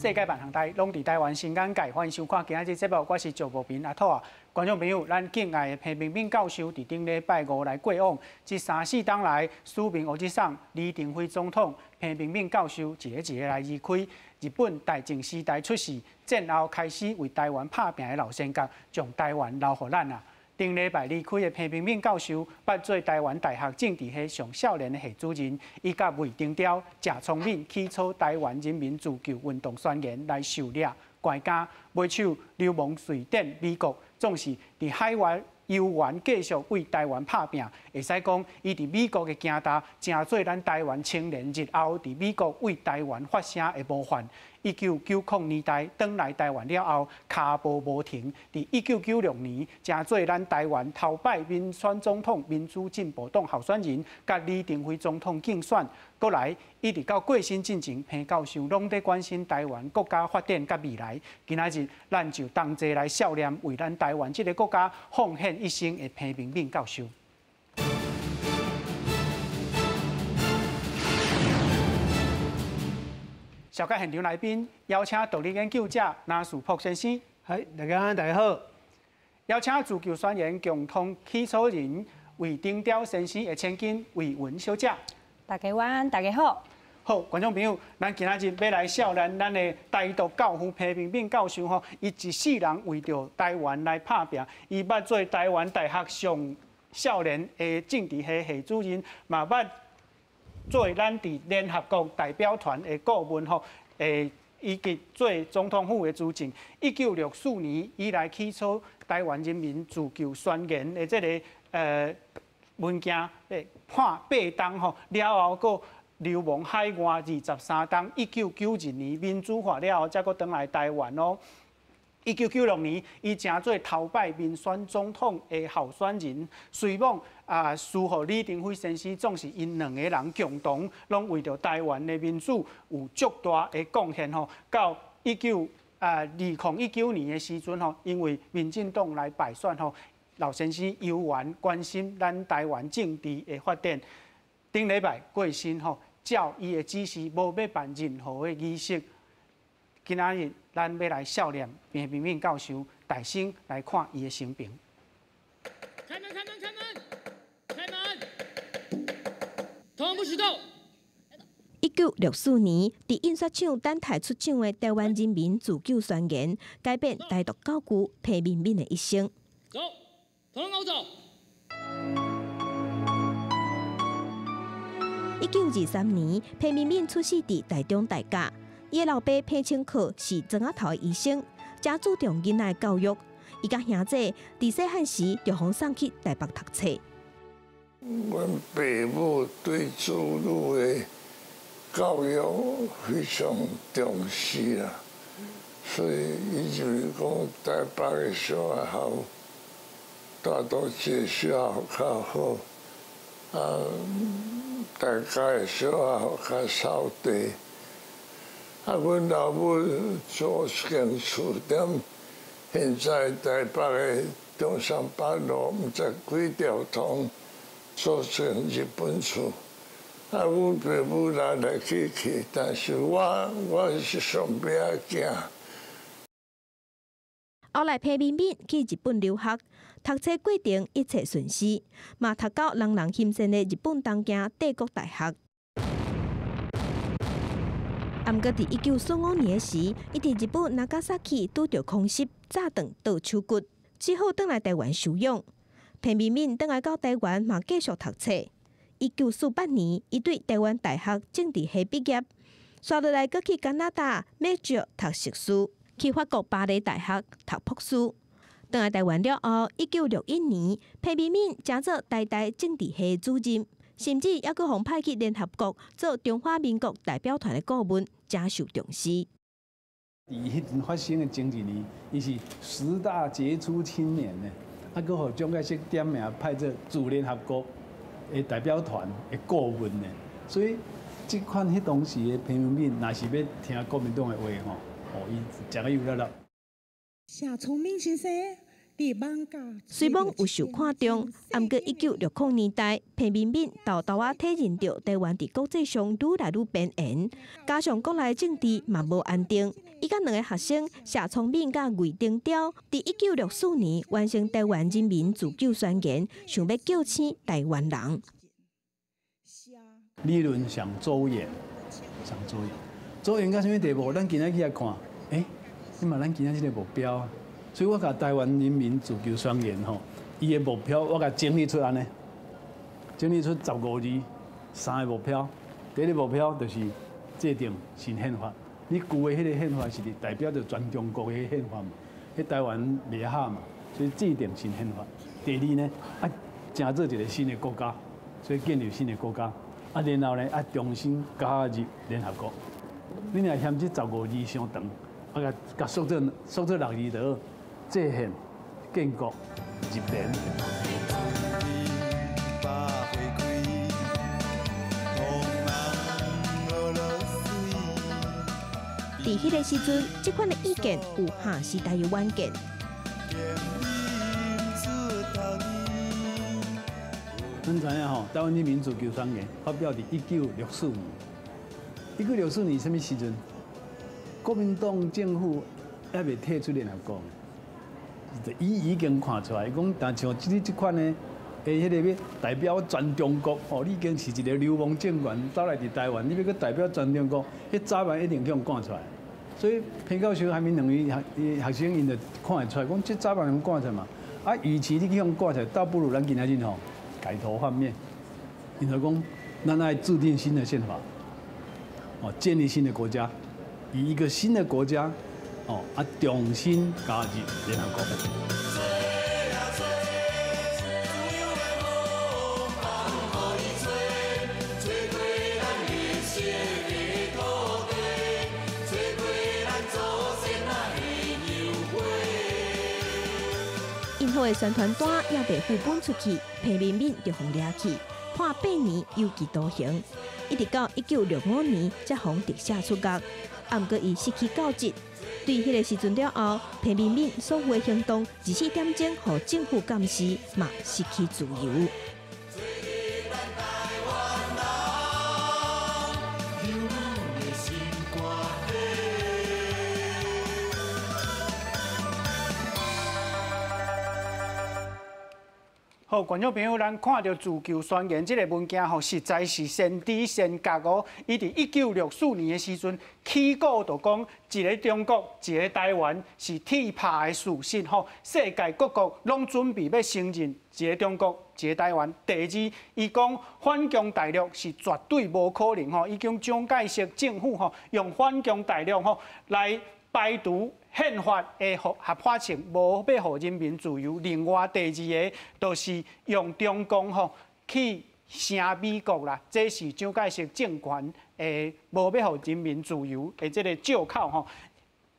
世界萬行台攏佇台灣新眼界，歡迎收看今仔日節目，我是趙博平阿兔啊。觀眾朋友，咱敬愛的彭明敏教授佇頂禮拜五來過往，這三四冬來，署名予這送李登輝總統、彭明敏教授一个一个來離開。日本大正時代出世，戰後開始為台灣拍拚的老先覺，將台灣留予咱啊。頂禮拜離開的彭明敏教授，捌做台灣大學政治系上少年的系主任，伊佮魏登雕、謝聰敏起草台灣人民自救運動宣言來受掠、關監，尾手流亡瑞典、美國，總是佇海外猶原繼續為台灣拍拚。會使講，伊佇美國的行動，成做咱台灣青年日後佇美國為台灣發聲的模範。1990年代轉來台灣了後，跤步無停。佇1996年，成做咱台灣頭擺民選總統、民主進步黨候選人，佮李登輝總統競選。閣來，一直到過身進前，彭教授攏佇關心台灣國家發展佮未來。今仔日，咱就同齊來悼念為咱台灣這个國家奉獻一生的彭明敏教授。小解現場來賓邀請獨立研究者藍士博先生。嗨，大家好，大家好。邀請自救宣言共同起草人魏登雕先生的千金魏文小姐。大家晚安，大家好。好，觀眾朋友，咱今仔日欲來悼念咱的台獨教父彭明敏教授吼，伊一世人為著台灣來拍拚，伊捌做台灣大學上少年的政治系系主任，嘛捌做咱佇聯合國代表團的顧問吼，以及做總統府的資政。1964年，伊來起草台灣人民自救宣言的這个文件，判八冬吼，了後閣流亡海外23冬。1992年民主化了後，才閣轉來台灣哦。1996年，伊成做頭擺民選總統的候選人，雖罔啊輸予李登輝先生，總是𪜶兩个人共同攏為著台灣的民主有足大的貢獻吼。到2019年的時陣吼，因為民進黨來敗選吼，老先生猶原關心咱台灣政治的發展。頂禮拜過身吼，照伊的指示，無欲辦任何的儀式。今仔日咱欲來悼念彭明敏教授，大聲來看伊的生平。開門！開門！開門！開門！通不許動。1964年，佇印刷廠等待出廠的台灣人民自救宣言，改變台獨教父彭明敏的一生。走，統統走。1923年，彭明敏出世佇台中大甲。伊的老爸彭清恪是莊仔頭的醫生，誠注重囡仔的教育。伊佮兄弟佇細漢時就予送去台北讀冊。阮爸母對子女的教育非常重視啦，所以伊就是講台北的小學校，大多數小學較好，啊，大甲的小學校較掃地。啊，阮老母租一間厝踮現在台北的中山北路，毋知幾條通，租一間日本厝。啊，阮爸母來來去去，但是我我是上尾仔囝。後來彭明敏去日本留學，讀冊過程一切順遂，嘛讀到人人欽羨的日本東京帝國大學。啊，毋過佇1945年時，伊佇日本那加薩奇拄著空襲，炸斷倒手骨，只好轉來台灣休養。彭明敏轉來到台灣嘛，繼續讀冊。1948年，伊對台灣大學政治系畢業，紲落來閣去加拿大麥吉讀碩士，去法國巴黎大學讀博士。轉來台灣了後，1961年，彭明敏成做台大政治系主任。甚至猶閣予派去聯合國做中華民國代表團的顧問，誠受重視。佇彼陣發生的前一年，伊是十大傑出青年呢，啊，閣予蔣介石點名派做駐聯合國的代表團的顧問呢。所以，這款彼當時的彭明敏，若是欲聽國民黨的話吼，哦，伊誠有力啦。謝聰敏先生，雖罔有受看重，毋過1960年代，彭明敏沓沓仔體認著台灣佇國際上愈來愈邊緣，加上國內政治嘛無安定，伊佮兩個學生謝聰敏佮魏登雕，佇1964年完成台灣人民自救宣言，想欲叫醒台灣人。理論上周延，上周延，周延到啥物地步？咱今仔去來看，欸，你嘛咱今仔這個目標。所以我共台灣人民自救宣言吼，伊的目標我共整理出按呢，整理出15字，三个目標。第一个目標就是制定新憲法，你舊的彼個憲法是代表著全中國的憲法嘛，彼台灣袂合嘛，所以制定新憲法。第二呢，成做一個新的國家，所以建立新的國家。然後呢，重新加入聯合國。你若嫌這15字傷長，共縮做6字就好。制憲、建國、入聯。佇彼个時陣，這款的意見有下時代的遠見。咱知影吼，台灣人民自救宣言發表佇1964年。1964年啥物時陣？國民黨政府猶未退出聯合國。伊已經看出來，伊講，但像這款呢，彼個欲代表全中國，哦，你已經是一個流亡政權，走來佇台灣，你欲閣代表全中國，彼早晚一定予人趕出來。所以彭教授還面兩位學生，𪜶就看會出來，講這早晚予趕出來嘛。與其你去予趕出來，倒不如咱今仔日吼改頭換面。𪜶就講，咱愛制定新的憲法，哦，建立新的國家，以一個新的國家。哦，重新加入聯合國。𪜶予的宣傳單也袂付本出去，彭明敏就予掠去，判8年有期徒刑，一直到1965年才予特赦出獄。毋過伊失去教職。對彼个時陣了後，彭明敏所有的行動24點鐘予政府監視，嘛失去自由。好，觀眾朋友，咱看著自救宣言這个文件吼，實在是先知先覺哦。伊佇1964年的時陣，起鼓就講一个中國，一个台灣是鐵拍的事實吼。世界各國攏準備欲承認一个中國，一个台灣。第二，伊講反攻大陸是絕對無可能吼。伊將蔣介石政府吼用反攻大陸吼來排除憲法的合法性，無欲予人民自由。另外，第二个就是用中共吼去聲美國啦，這是蔣介石政權的無欲予人民自由的這个借口吼。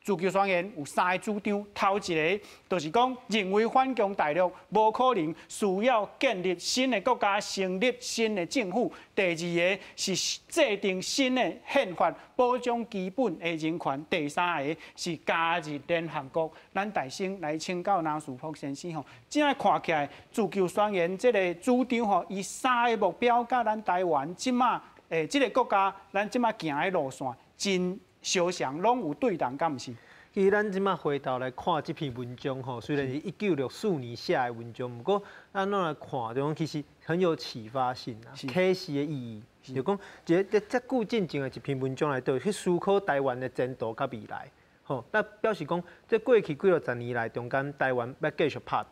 自救宣言有三个主張，頭一个就是講認為反攻大陸無可能，需要建立新的國家，成立新的政府。第二个是制定新的憲法，保障基本的人權。第三个是加入聯合國。咱大先來請教藍樹福先生吼，這樣看起來自救宣言這个主張吼，伊三个目標佮咱台灣這馬這个國家，咱這馬行的路線真相像，攏有對同，敢毋是？其實咱這馬回頭來看這篇文章吼，雖然是1964年寫的文章，毋過咱攏來看，就講其實很有啟發性啊，啟示的意義。就講一個遮久進前的一篇文章內底，去思考台灣的前途佮未來。吼，那表示講，這過去幾若十年來中間，台灣欲繼續拍拚。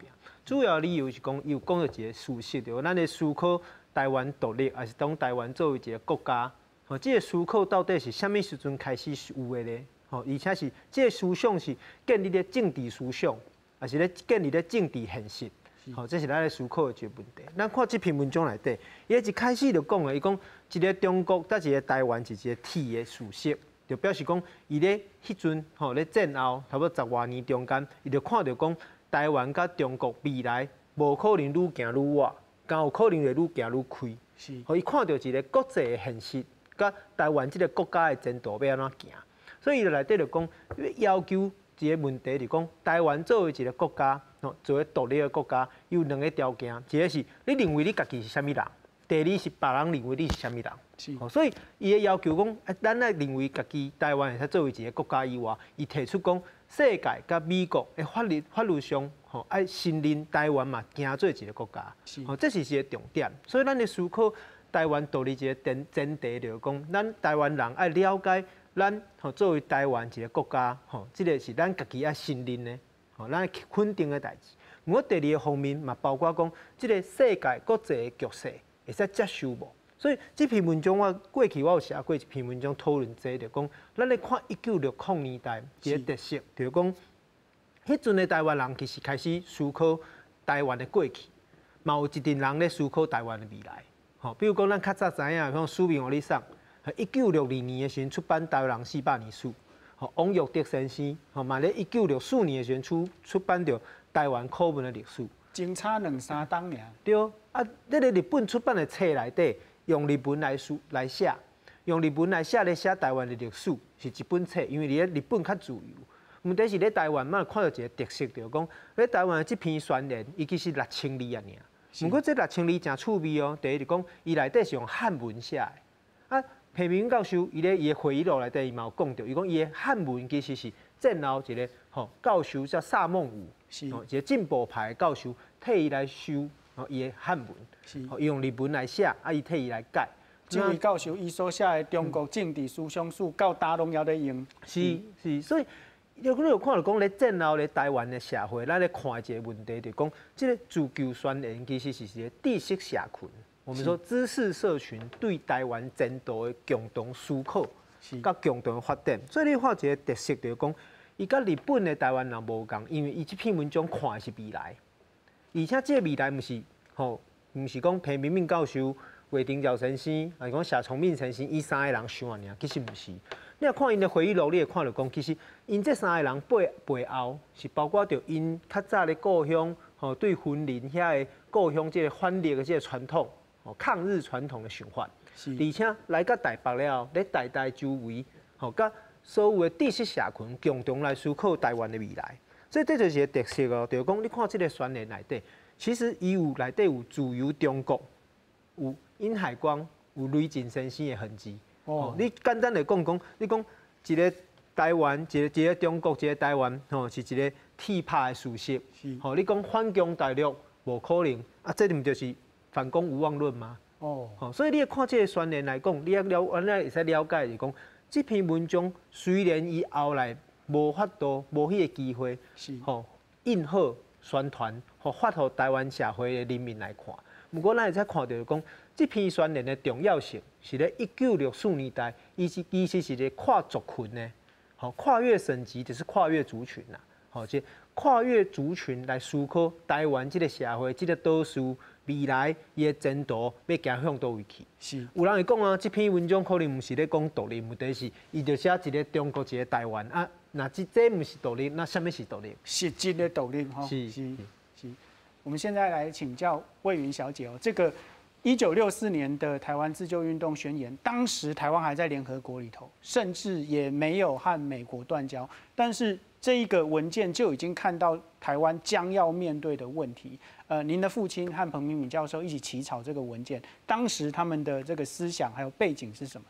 主要理由是講，伊有講著一個事實，就咱咧思考台灣獨立，抑是當台灣作為一個國家。吼，這个思考到底是啥物時陣開始是有的咧？吼，而且是這个思想是建立咧政治思想，抑是咧建立咧政治現實？吼，這是咱咧思考的一個問題。咱看這篇文章內底，伊一開始就講的，伊講一个中國佮一个台灣是一个鐵的事實，就表示講伊咧彼陣吼咧戰後差不多十外年中間，伊就看著講台灣佮中國未來無可能愈行愈倚，敢有可能會愈行愈開。是，予伊看著一个國際的現實。佮台灣這个國家的前途欲按怎行，所以伊內底就講，要求一个問題，就講台灣作為一個國家，吼，作為獨立的國家，有兩個條件，一個是你認為你家己是啥物人，第二是別人認為你是啥物人。所以伊的要求講，咱愛認為家己台灣會使作為一個國家以外，伊提出講，世界佮美國的法律法律上，吼，愛承認台灣嘛，行做一個國家。吼，這是一個重點。所以咱咧思考台灣獨立一個前提，就是講，咱台灣人愛了解咱吼作為台灣一個國家，吼，這個是咱家己愛承認的，吼，咱愛肯定的代誌。毋過第二個方面嘛，包括講，這個世界國際的局勢會使接受無？所以這篇文章我過去我有寫過一篇文章討論這個，就講咱咧看1960年代一個特色，就是講，彼陣的台灣人其實開始思考台灣的過去，嘛有一陣人咧思考台灣的未來。吼，比如講咱較早知影，像史明予你送，1962年的時陣出版《台灣人四百年史》，吼，王育德先生，吼嘛咧1964年的時陣出版著台灣考文的歷史。相差兩三冬爾。對，啊，這个日本出版的冊內底，用日文來書來寫，用日文來寫咧寫台灣的歷史，是一本冊，因為佇咧日本較自由。問題是咧台灣，嘛看到一個特色，就是講咧台灣的這篇宣言，伊其實六千字爾。毋過這六千字誠趣味哦。第一就講，伊內底是用漢文寫的。啊，彭明敏教授伊咧伊的回憶錄內底，伊嘛有講著，伊講伊的漢文其實是戰後一個吼教授叫薩孟武，吼一個進步派的教授替伊來修吼伊的漢文，吼伊用日文來寫，啊伊替伊來改。這位教授伊所寫的《中國政治思想史》到今攏猶咧用。是是，所以你有看著講咧戰後咧台灣的社會，咱咧看一個問題，就講這個自救宣言其實是一個知識社群。我們說知識社群對台灣前途的共同思考，佮共同的發展。所以你看一個特色，就是講，伊佮日本的台灣人無仝，因為伊這篇文章看的是未來，而且這個未來毋是吼，毋是講彭明敏教授、魏廷朝先生，抑是講謝聰敏先生，伊三個人想爾，其實毋是。你若看𪜶的回憶錄，你會看著講，其實𪜶這三個人背後是包括著𪜶較早的故鄉，吼對雲林遐个故鄉這個反日的這個傳統。抗日傳統的想法，而且來到台北了後，咧台大周圍，吼，佮所有的知識社群共同來思考台灣的未來，所以這就是個特色哦。就是講，你看這個宣言內底，其實伊有內底有自由中國，有殷海光，有呂振先生的痕跡。哦，你簡單來講講，你講一個台灣，一個中國，一個台灣，吼，是一個鐵拍的事實。吼，你講反攻大陸無可能，啊，這毋就是反攻無望論嗎？哦，所以你看這個宣言來講，你要了，咱會使了解就是講，這篇文章雖然伊後來無法度、無彼個機會，吼印好宣傳，予發予台灣社會的人民來看。毋過咱會使看著講，這篇宣言的重要性是咧1964年代，伊是其實是一個跨族群的，吼跨越省籍就是跨越族群啦，吼這跨越族群來思考台灣這個社會、這個島嶼未來伊的前途欲行向佗位去。有人會講啊，這篇文章可能毋是咧講獨立，問題是伊就寫一個中國，一個台灣啊。若這毋是獨立，那啥物是獨立？實質的獨立，吼。是是是。我們現在來請教魏雲小姐哦，這個1964年的台灣自救運動宣言，當時台灣還在聯合國裡頭，甚至也沒有和美國斷交，但是這一個文件就已經看到台灣將要面對的問題。您的父親和彭明敏教授一起起草這個文件，當時他們的這個思想還有背景是什麼？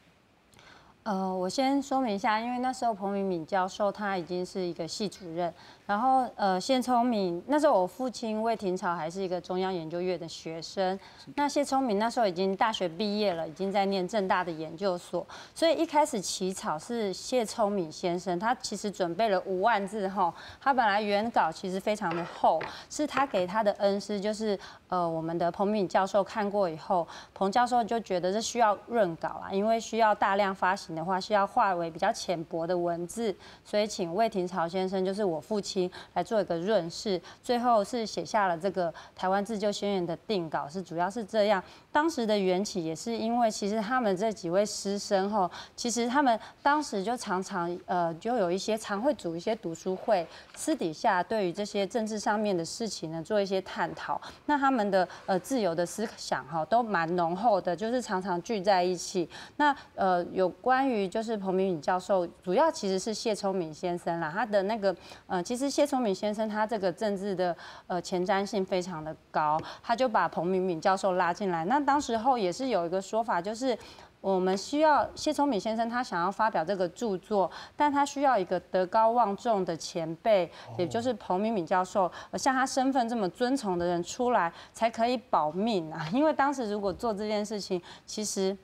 我先說明一下，因為那時候彭明敏教授他已經是一個系主任，然後謝聰敏那時候我父親魏廷朝還是一個中央研究院的學生，那謝聰敏那時候已經大學畢業了，已經在念政大的研究所，所以一開始起草是謝聰敏先生，他其實準備了5萬字哈，他本來原稿其實非常的厚，是他給他的恩師就是我們的彭明敏教授看過以後，彭教授就覺得這需要潤稿啊，因為需要大量發行的話，需要化為比較淺薄的文字，所以請魏廷朝先生，就是我父親來做一個潤飾，最後是寫下了這個台灣自救宣言的定稿，是主要是這樣。當時的緣起也是因為，其實他們這幾位師生吼，其實他們當時就常常就有一些常會組一些讀書會，私底下對於這些政治上面的事情呢做一些探討。那他們的自由的思想哈都蠻濃厚的，就是常常聚在一起。那有關於关于就是彭明敏教授，主要其实是谢聪敏先生啦，他的那个其实谢聪敏先生他这个政治的前瞻性非常的高，他就把彭明敏教授拉进来。那当时候也是有一个说法，就是我们需要谢聪敏先生他想要发表这个著作，但他需要一个德高望重的前辈，也就是彭明敏教授，像他身份这么尊崇的人出来，才可以保命啊。因为当时如果做这件事情，其实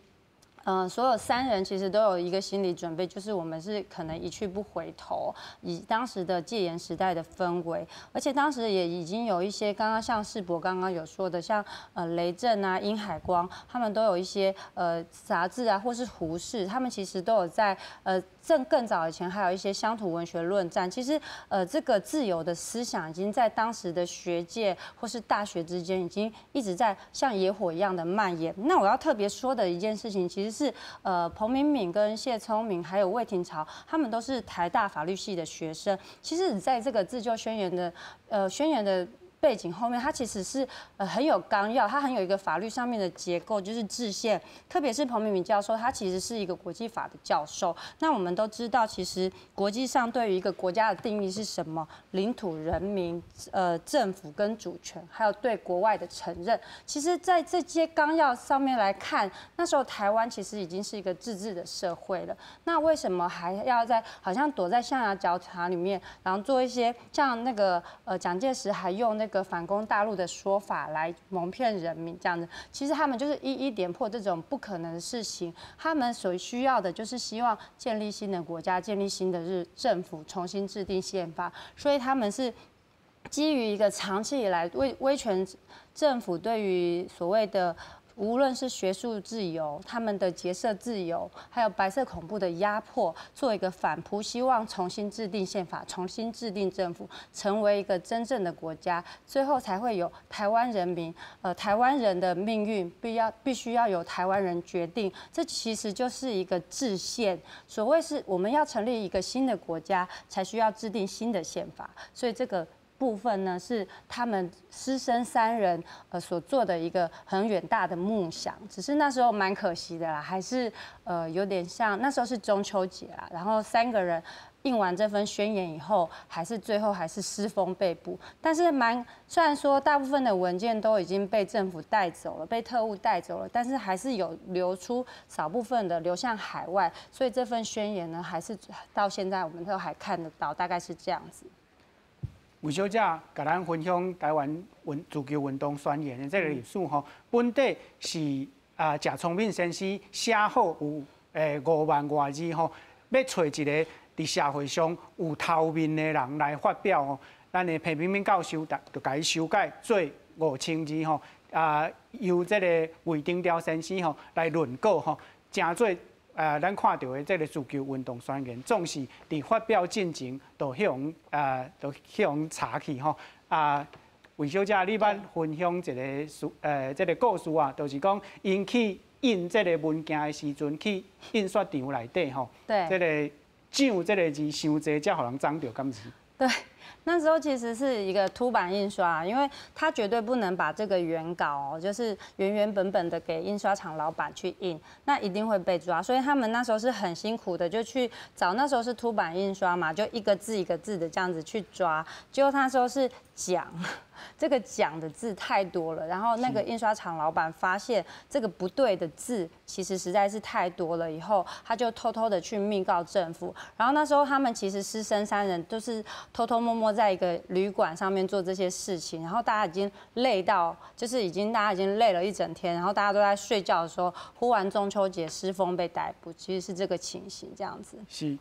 所有三人其实都有一个心理准备，就是我们是可能一去不回头。以当时的戒严时代的氛围，而且当时也已经有一些刚刚像世博刚刚有说的，像雷震啊、殷海光，他们都有一些杂志啊，或是胡适，他们其实都有在更早以前还有一些乡土文学论战。其实这个自由的思想已经在当时的学界或是大学之间，已经一直在像野火一样的蔓延。那我要特别说的一件事情，其实是彭明敏跟谢聪明还有魏廷朝，他们都是台大法律系的学生。其实，在这个自救宣言的背景后面，它其实是很有纲要，它很有一个法律上面的结构，就是制宪。特别是彭明敏教授，他其实是一个国际法的教授。那我们都知道，其实国际上对于一个国家的定义是什么？领土、人民、政府跟主权，还有对国外的承认。其实，在这些纲要上面来看，那时候台湾其实已经是一个自治的社会了。那为什么还要在好像躲在象牙塔里面，然后做一些像那个蒋介石还用那个反攻大陆的说法来蒙骗人民这样子？其实他们就是一一点破这种不可能的事情。他们所需要的就是希望建立新的国家，建立新的政府，重新制定宪法。所以他们是基于一个长期以来威权政府对于所谓的，无论是学术自由、他们的结社自由，还有白色恐怖的压迫，做一个反扑，希望重新制定宪法，重新制定政府，成为一个真正的国家，最后才会有台湾人民，台湾人的命运必须要由台湾人决定。这其实就是一个制宪。所谓是我们要成立一个新的国家，才需要制定新的宪法。所以这个部分呢，是他们师生三人所做的一个很远大的梦想，只是那时候蛮可惜的啦，还是有点像那时候是中秋节啦，然后三个人印完这份宣言以后，还是最后还是失风被捕。但是虽然说大部分的文件都已经被政府带走了，被特务带走了，但是还是有流出少部分的流向海外，所以这份宣言呢，还是到现在我们都还看得到，大概是这样子。魏小姐共咱分享台湾自救运动宣言的这个历史吼，本底是啊，谢聪敏先生写好有5万外字吼，欲揣一个伫社会上有头面的人来发表吼，咱的彭明敏教授就共伊修改做5000字吼，啊，由这个魏廷朝先生吼来轮稿吼，成做咱看著的这个自救运动宣言，总是伫发表进前，就去予查去吼。啊，魏小姐，你捌分享一个事，这个故事啊，就是讲𪜶去印这个文件的时阵，去印刷厂内底吼，这个蒋这个字伤济，才予人摠著，敢是？对，那时候其实是一个凸版印刷，因为他绝对不能把这个原稿就是原原本本的给印刷厂老板去印，那一定会被抓。所以他们那时候是很辛苦的，就去找那时候是凸版印刷嘛，就一个字一个字的这样子去抓。结果他说是蒋，这个蒋的字太多了，然后那个印刷厂老板发现这个不对的字其实实在是太多了，以后他就偷偷的去密告政府。然后那时候他们其实师生三人都是偷偷摸摸在一个旅馆上面做这些事情，然后大家已经累到，就是已经大家已经累了一整天，然后大家都在睡觉的时候，忽然中秋节失风被逮捕，其实是这个情形这样子。是。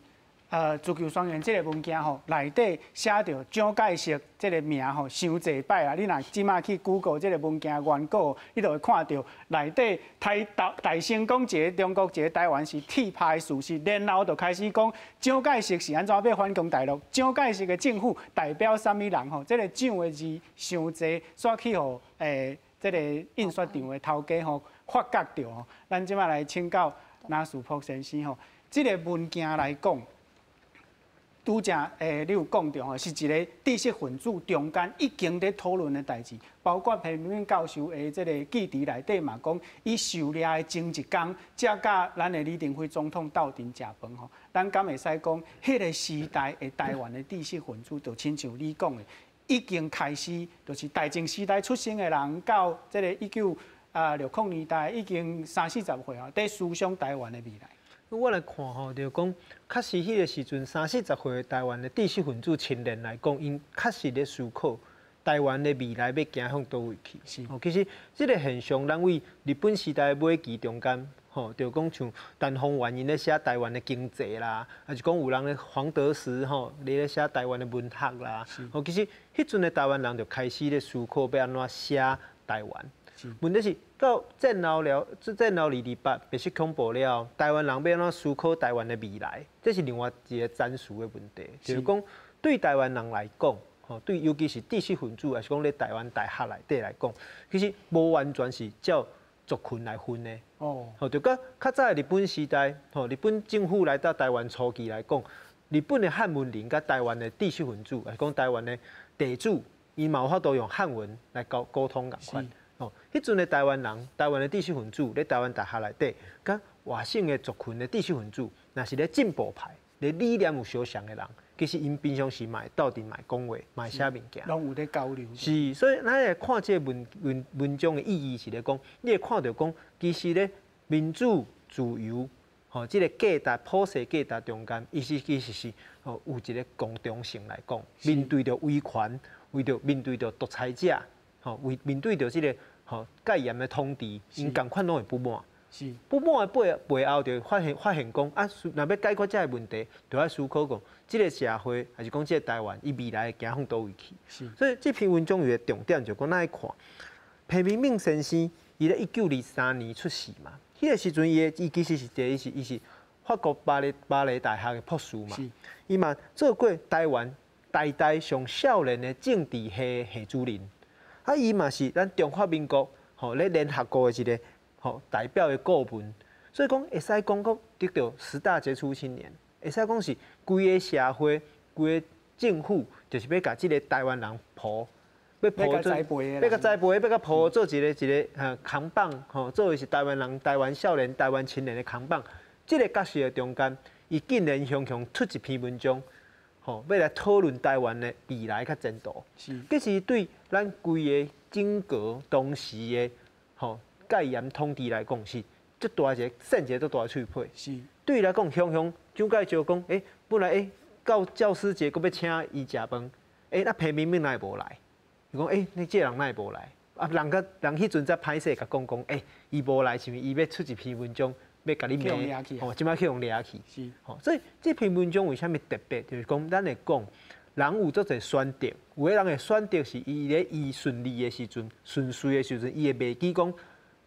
自救宣言这个文件吼，内底写著蒋介石这个名吼，伤济摆啊！你若这马去 Google 这个文件原稿，你就会看著内底台大大成讲一个中国一个台湾是铁拍的事实，然后就开始讲蒋介石是按怎欲反攻大陆，蒋介石的政府代表啥物人吼？这个蒋的字伤济，煞去予这个印刷厂的头家吼发觉著吼。咱这马来请教林树朴先生吼，这个文件来讲，拄才你有講著吼，是一个知識分子中間已經咧討論的代誌，包括彭明敏教授的這个記詞內底嘛講，伊受掠的前一工，才佮咱的李登輝總統鬥陣食飯吼。咱敢會使講，彼个時代的台灣的知識分子，就親像你講的，已經開始，就是大正時代出生的人，到這个1960年代，已經三四十歲啊，佇思想台灣的未來。我來看吼，就是講，確實彼个時陣三四十歲的台灣的知識分子青年來講，𪜶確實咧思考台灣的未來欲行向佗位去。吼，其實這个現象，咱為日本時代尾期中間，吼，就講像陳鴻源𪜶咧寫台灣的經濟啦，抑是講有人咧黃德時吼，咧寫台灣的文學啦。吼，其實彼陣的台灣人就開始咧思考欲按怎寫台灣。問題是到戰後了，戰後228白色恐怖了後，台灣人欲按怎思考台灣的未來，這是另外一个層次的問題。就是講，對台灣人來講，吼，對，尤其是知識分子，抑是講咧台灣大學內底來講，其實無完全是照族群來分的。吼，就佮較早的日本時代，吼，日本政府來到台灣初期來講，日本的漢文人佮台灣的知識分子，抑是講台灣的地主，𪜶嘛有法度用漢文來溝溝通仝款。吼，彼陣的台灣人、台灣的知識分子，咧台灣大學內底，佮外省的族群的知識分子，若是咧進步派、咧理念有相像的人，其實𪜶平常時嘛會鬥陣嘛會講話，嘛會寫物件，攏有咧交流。是，所以咱來看這个文文文章的意義是咧講，你會看著講，其實咧民主、自由，吼，這个價值、普世價值中間，伊是其實是吼有一个共同性來講，面對著威權，為著面對著獨裁者。吼，為面對著這个吼戒嚴的統治，𪜶仝款攏會不滿。不滿的背背後，就會發現發現講啊，若欲解決這个問題，就愛思考講，這个社會，抑是講這个台灣，伊未來會行向佗位去。所以這篇文章有个重點，就講咱愛看彭明敏先生，伊咧1923年出世嘛，彼个時陣伊伊其實是伊是伊是法國巴黎巴黎大學的博士嘛，伊嘛做過台灣台大上少年的政治系系主任。啊，伊嘛是咱中華民國吼咧聯合國的一个吼代表的顧問，所以講會使講講得著十大傑出青年，會使講是規个社會、規个政府，就是欲共這个台灣人抱，欲抱做，欲共栽培，欲共抱做一个一个哈扛棒吼，作為是台灣人、台灣少年、台灣青年的扛棒，這个角色的中間，伊竟然雄雄出一篇文章。吼，欲來討論台灣的未來佮前途，其實對咱規個整個當時的吼戒嚴統治來講，是足大一个扇一个足大的喙皮。對伊來講，雄雄蔣介石講，欸，本來欸到教師節閣欲請伊食飯，欸，那彭明敏哪會無來？伊講，欸，你這个人哪會無來？啊，人佮人彼陣才歹勢共講講，欸，伊無來是毋是伊欲出一篇文章？欲共你罵，吼，這擺去予掠去，吼，所以這篇文章為啥物特別？就是講，咱會講，人有足濟選擇，有的人的選擇是伊咧伊順利的時陣、順遂的時陣，伊會袂記講，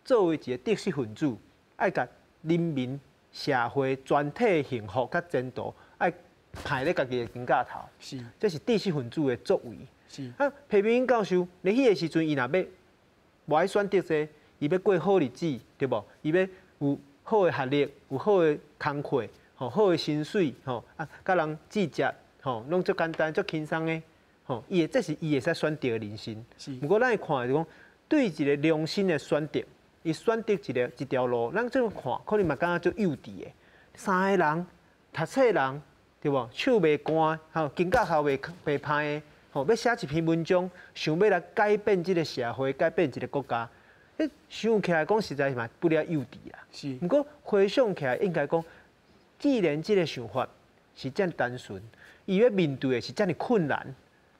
作為一个知識分子，愛共人民社會全體幸福佮前途，愛排咧家己的肩胛頭，這是知識分子的作為。啊，彭明敏教授咧彼个時陣，伊若欲無愛選擇這個，伊欲過好日子，對無？伊欲有好的學歷，有好的工課，吼，好的薪水，吼，啊，佮人節節，吼，攏足簡單、足輕鬆的，吼，伊會這是伊會使選擇的人生。毋過咱會看就講，對一个良心的選擇，伊選擇一个一條路，咱這樣看，可能嘛感覺足幼稚的。三个人，讀冊人，對無？手袂乾，吼，肩胛頭袂袂歹的，吼，欲寫一篇文章，想欲來改變這个社會，改變一个國家。彼想起來講，實在是嘛不了幼稚啦。毋過回想起來，應該講，既然這个想法是遮爾單純，伊欲面對的是遮爾困難，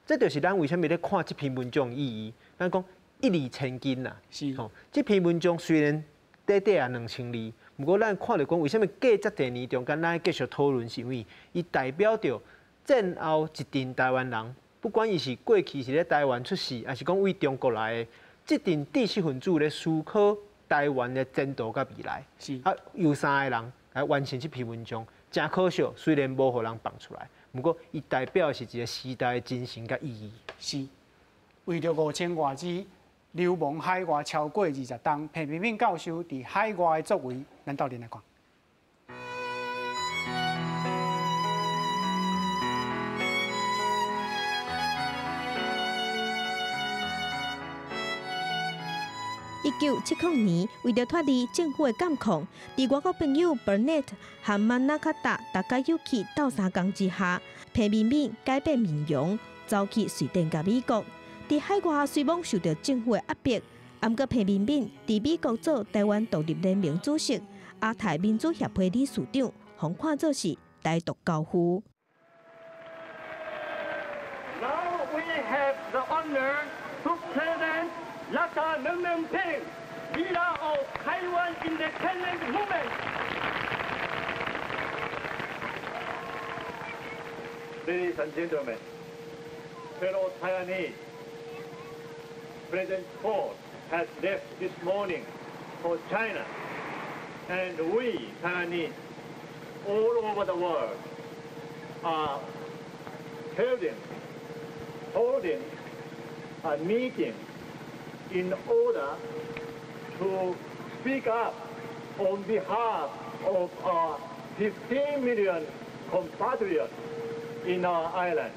這就是咱為啥物咧看這篇文章的意義。咱講一字千金啦。吼，這篇文章雖然短短啊2000字，毋過咱看著講，為啥物過遮濟年中間，咱繼續討論，是因為伊代表著戰後一陣台灣人，不管伊是過去是咧台灣出世，抑是講為中國來的。這陣知識分子咧思考台灣的前途佮未來，啊，由三个人來完成這篇文章，誠可惜，雖然無予人放出來，毋過伊代表的是一个時代的精神佮意義。是，為著5000外字流亡海外超過20冬，彭明敏教授佇海外的作為，咱鬥陣來看。1970年，為著脫離政府的監控，佇外國朋友 Burnett 和 Munakata Takayuki 鬥相共之下，彭明敏改變面容，走去瑞典佮美國。佇海外雖罔受著政府的壓迫，毋過彭明敏佇美國做臺灣獨立聯盟主席、亞太民主協會理事長，予看做是台獨教父。 Now we have the honor to present Dr. Meng Meng Peng, leader of Taiwan Independence Movement. Ladies and gentlemen, fellow Taiwanese, President Ford has left this morning for China, and we Taiwanese all over the world are holding a meeting in order to speak up on behalf of our 15 million compatriots in our island.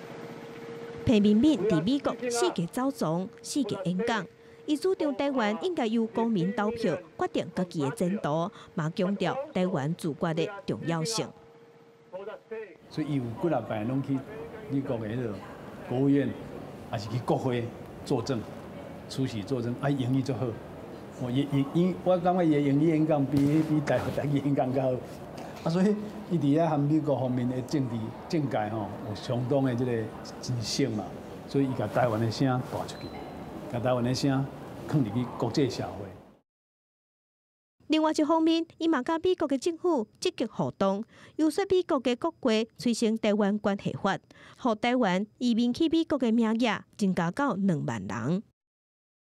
彭明敏佇美國四界走傱，四界演講，伊主張臺灣應該由公民投票決定家己的前途，嘛強調臺灣自決的重要性。所以伊有幾若擺攏去美國的彼个國務院，抑是去國會作證，出席作證，啊，英語足好。哦，伊伊伊，我感覺伊的英語演講比台語演講較好。啊，所以伊佇遐和美國方面的政治政界吼，有相當的這个知識嘛，所以伊共臺灣的聲帶出去，共臺灣的聲囥入去國際社會。另外一方面，伊嘛佮美國的政府積極互動，遊說美國的國會催生臺灣關係法，予臺灣移民去美國的名額增加到2萬人。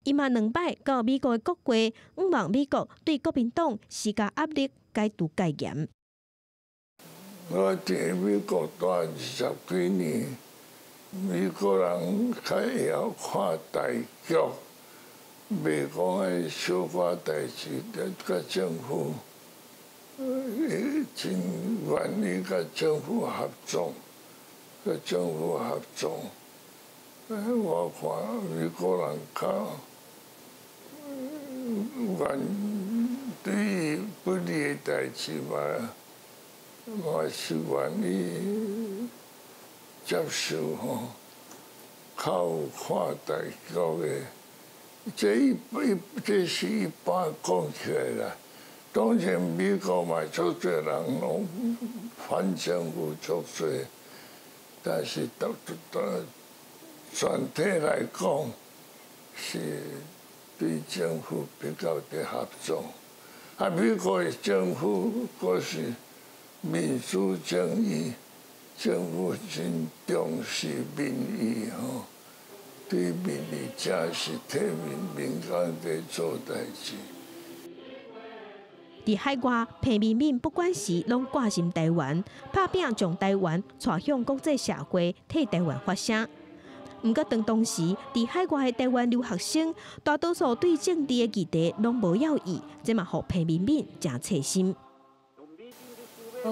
伊嘛兩擺到美國的國會，向望美國對國民黨施加壓力，解除戒嚴。我佇美國蹛20幾年，美國人較會曉看大局，袂講彼小可代誌，佮政府，真願意佮政府合作，佮政府合作。我看美國人較願對伊不利的代誌嘛，嘛是願意接受吼，較有看大局的。這一一這是一般講起來啦。當然美國嘛足濟人攏反政府足濟，但是都都全體來講是對政府比較佇合作。啊，美國的政府閣是民主正義，政府真重視民意吼，對民意真是替民民間佇做代誌。佇海外，彭明敏不管時攏掛心臺灣，拍拚將臺灣帶向國際社會，替臺灣發聲。毋過，當時佇海外的臺灣留學生，大多數對政治的議題攏無要意，這嘛予彭明敏誠切心。啊，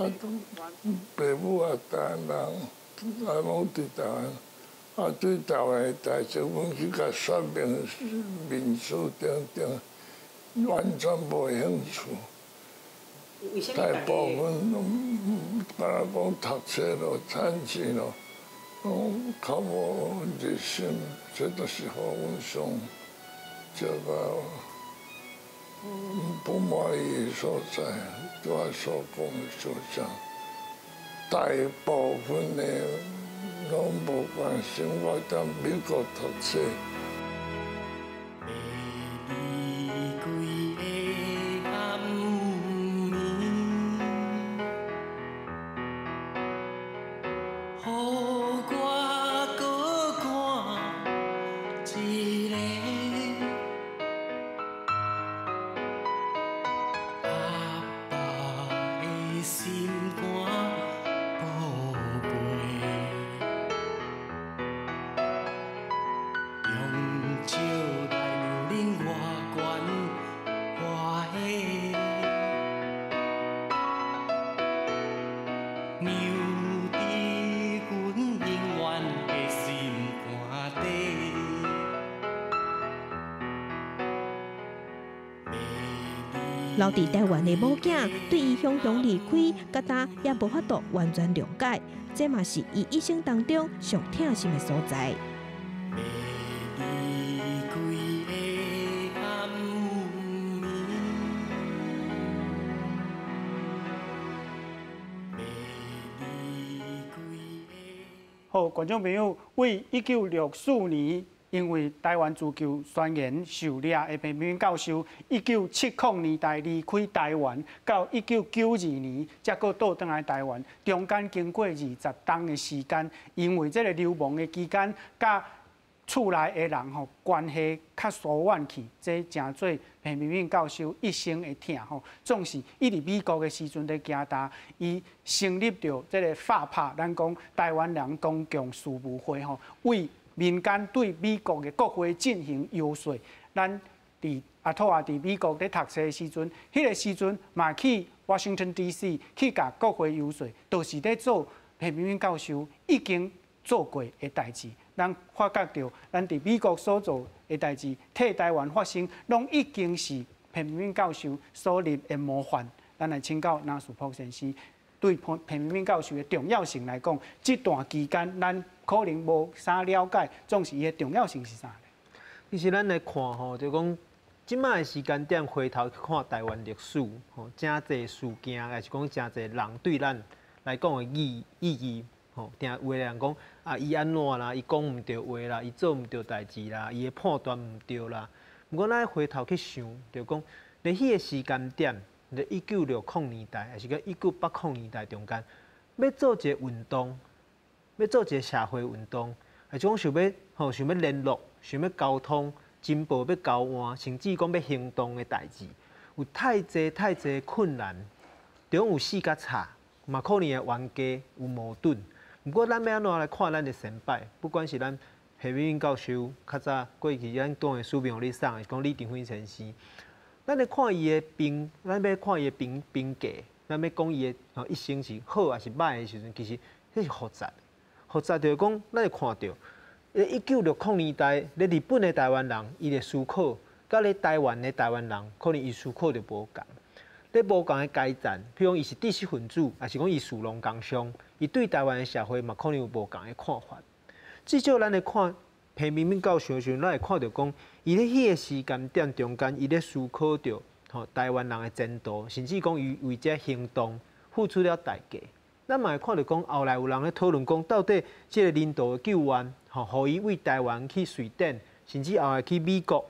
爸母啊，台灣人，啊，攏佇臺灣，啊，對臺灣的代誌，阮去共說明民主等等，完全無興趣。大部分攏敢若講讀冊咯、趁錢咯，攏較無熱心，這都是予阮上這個不滿意的所在。我所講的就這樣，大部分的攏無關心我佇美國讀冊。用留佇台灣的某囝對伊雄雄離開，佮今也無法度完全諒解，這嘛是伊一生當中上疼心的所在。好，觀眾朋友，為1964年，因為台灣自救宣言受掠的彭明敏教授，1970年代離開台灣，到1992年才閣倒轉來台灣，中間經過20冬的時間，因為這個流亡的期間，佮厝內的人吼關係較疏遠去，這成做彭明敏教授一生的痛吼。總是伊佇美國的時陣咧行動，伊成立著這個FAPA，咱講台灣人公共事務會吼，為民間對美國的國會進行遊說。咱佇阿兔仔佇美國咧讀冊的時陣，彼個時陣嘛去 Washington D.C. 去共國會遊說，就是咧做彭明敏教授已經做過的代誌。咱發覺著，咱佇美國所做的代誌，替台灣發聲，攏已經是彭明敏教授所立的模範。咱來請教林樹甫先生，對彭明敏教授的重要性來講，這段期間咱可能無啥了解，總是伊的重要性是啥？其實咱來看吼，就講這擺的時間點回頭去看台灣歷史，吼，誠濟事件，抑是講誠濟人對咱來講的意義。吼，定有的人講啊，伊按怎啦，伊講毋對話啦，伊做毋對代誌啦，伊的判斷毋對啦。毋過咱回頭去想，就講佇彼個時間點，佇1960年代，抑是講1980年代中間，欲做一個運動，欲做一個社會運動，抑是講想欲吼，想欲聯絡，想欲溝通，情報欲交換，甚至講欲行動的代誌，有太濟太濟困難，中有四角吵，嘛可能會冤家有矛盾。毋過，咱欲按怎來看咱的先輩？不管是咱彭明敏教授，較早過去咱講的史明予你送，抑是講李登輝先生，咱來看伊的評，咱欲看伊的評評價，咱欲講伊的一生是好抑是䆀的時陣，其實彼是複雜的。複雜就是講，咱會看著，1960年代，咧日本的台灣人，伊的思考，佮咧台灣的台灣人，可能伊思考就無仝。咧無仝的階層，譬如講伊是知識分子，抑是講伊士農工商，伊對台灣的社會嘛可能有無仝的看法。至少咱來看彭明敏教授的時陣，咱會看著講，伊咧彼個時間點中間，伊咧思考著吼台灣人的前途，甚至講伊為這行動付出了代價。咱嘛會看著講，後來有人咧討論講，到底這個人道的救援，吼，予伊為台灣去瑞典，甚至後來去美國，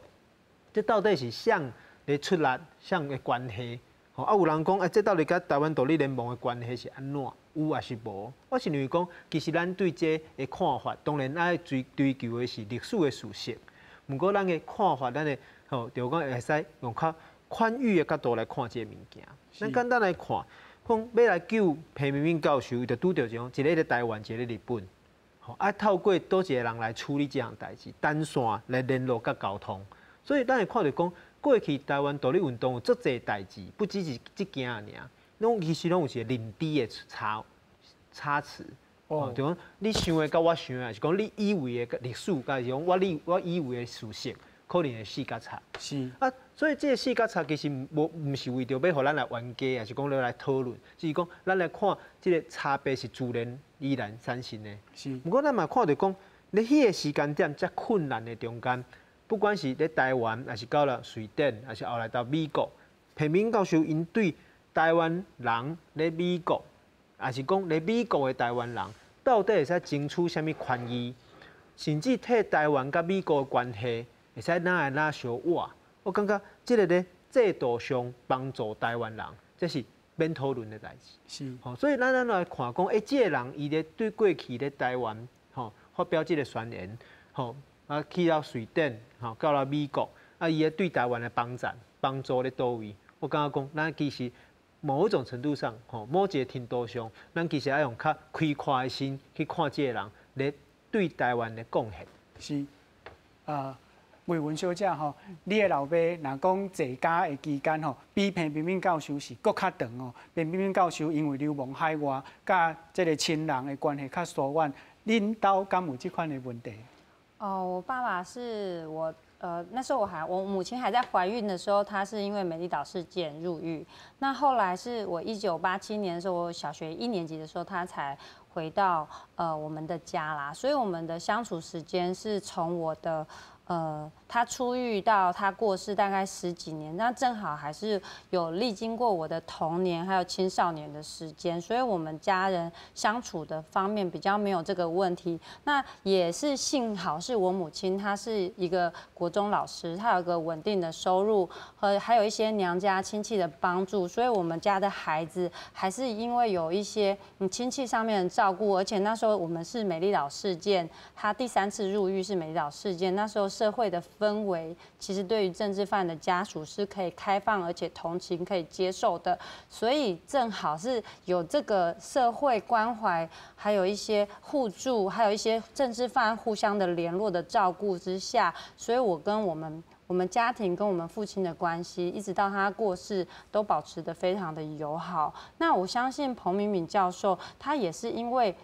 這到底是啥咧出力，啥的關係？吼啊！有人講，這到底佮台灣獨立聯盟的關係是按怎？有抑是無？我是認為講，其實咱對這的看法，當然愛追求的是歷史的事實。毋過，咱的看法，咱的吼，就講會使用較寬裕的角度來看這个物件。咱簡單來看，講欲來救彭明敏教授，伊就拄著種，一个佇台灣，一个佇日本。吼啊，透過佗一个人來處理這項代誌，單線來聯絡佮溝通。所以，咱會看著講，過去台灣獨立運動有足濟代誌，不只是這件爾，攏其實攏有一個認知的差池。哦，就講你想的佮我想的，抑是講你以為的歷史，抑是講我以為的事實，可能會四角差。是。啊，所以這個四角差其實無毋是為著欲予咱來冤家，抑是講來討論，只是講咱來看這個差別是自然而然產生的。是。毋過咱嘛看著講，佇彼個時間點遮困難的中間。不管是佇台灣，抑是到了瑞典，抑是後來到美國，彭明敏教授𪜶對台灣人佇美國，抑是講佇美國的台灣人，到底會使爭取啥物權益，甚至替台灣佮美國的關係會使哪來哪相倚？我感覺這个咧制度上幫助台灣人，這是免討論的代誌。是，吼，所以咱來看講，這个人伊咧對過去咧台灣，吼發表這个宣言，吼。啊，去到瑞典，吼，到了美國，啊，伊咧對台灣的幫助咧佗位？我感覺講，咱其實某一種程度上，吼，某一個程度上，咱其實愛用較開闊的心去看這個人咧對台灣的貢獻。是，啊，魏文小姐吼，你的老爸若講在家的期間吼，比彭明敏教授是閣較長哦。彭明敏教授因為流亡海外，佮這個親人的關係較疏遠，恁兜敢有這款的問題？哦，我爸爸是我那时候我母亲还在怀孕的时候，她是因为美丽岛事件入狱。那后来是我1987年的时候，我小学一年级的时候，她才回到我们的家啦。所以我们的相处时间是从我的他出狱到他过世大概十几年，那正好还是有历经过我的童年还有青少年的时间，所以我们家人相处的方面比较没有这个问题。那也是幸好是我母亲，她是一个国中老师，她有个稳定的收入和还有一些娘家亲戚的帮助，所以我们家的孩子还是因为有一些亲戚上面的照顾，而且那时候我们是美丽岛事件，他第三次入狱是美丽岛事件，那时候社会的氛围其实对于政治犯的家属是可以开放而且同情可以接受的，所以正好是有这个社会关怀，还有一些互助，还有一些政治犯互相的联络的照顾之下，所以我跟我们家庭跟我们父亲的关系，一直到他过世都保持得非常的友好。那我相信彭明敏教授，他也是因为